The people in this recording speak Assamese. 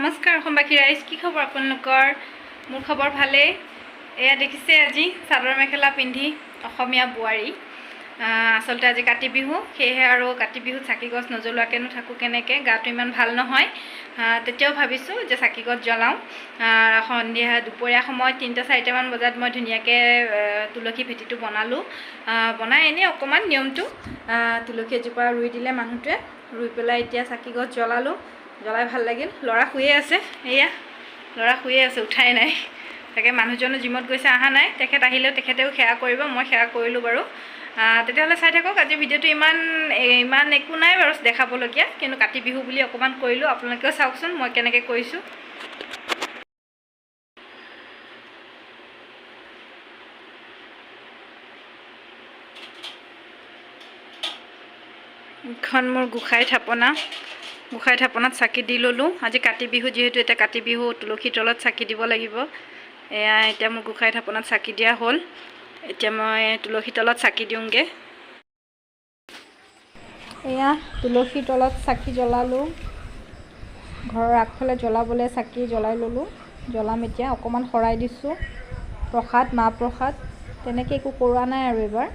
নমস্কাৰ অসমবাসী ৰাইজ, কি খবৰ আপোনালোকৰ? মোৰ খবৰ ভালেই। এয়া দেখিছে আজি চাদৰ মেখেলা পিন্ধি অসমীয়া বোৱাৰী। আচলতে আজি কাতি বিহু, সেয়েহে আৰু কাতি বিহুত চাকি গছ নজ্বলোৱাকৈনো থাকোঁ কেনেকৈ? গাটো ইমান ভাল নহয়, তেতিয়াও ভাবিছোঁ যে চাকি গছ জ্বলাওঁ। সন্ধিয়া দুপৰীয়া সময়ত 3টা 4টামান বজাত মই ধুনীয়াকৈ তুলসী ভেটিটো বনালোঁ। বনাই এনেই অকণমান নিয়মটো, তুলসী এজোপা ৰুই দিলে মানুহটোৱে, ৰুই পেলাই এতিয়া চাকি গছ জ্বলালোঁ। জ্বলাই ভাল লাগিল। ল'ৰা শুয়ে আছে, এয়া ল'ৰা শুয়ে আছে, উঠাই নাই। তাকে মানুহজনো জিমত গৈছে, অহা নাই। তেখেত আহিলেও তেখেতেও সেৱা কৰিব, মই সেৱা কৰিলোঁ বাৰু। তেতিয়াহ'লে চাই থাকক আজি ভিডিঅ'টো। ইমান ইমান একো নাই বাৰু দেখাবলগীয়া, কিন্তু কাতি বিহু বুলি অকণমান কৰিলোঁ। আপোনালোকেও চাওকচোন মই কেনেকৈ কৰিছোঁ। এইখন মোৰ গোঁসাই থাপনা। গোঁসাই থাপনাত চাকি দি ল'লোঁ। আজি কাতি বিহু যিহেতু, এতিয়া কাতি বিহু তুলসীৰ তলত চাকি দিব লাগিব। এয়া এতিয়া মোৰ গোঁসাই থাপনাত চাকি দিয়া হ'ল। এতিয়া মই তুলসীৰ তলত চাকি দিওঁগৈ। এয়া তুলসীৰ তলত চাকি জ্বলালোঁ। ঘৰৰ আগফালে জ্বলাবলৈ চাকি জ্বলাই ল'লোঁ। জ্বলাম এতিয়া, অকণমান শৰাই দিছোঁ, প্ৰসাদ, মাহ প্ৰসাদ তেনেকৈ একো কৰোৱা নাই আৰু এইবাৰ।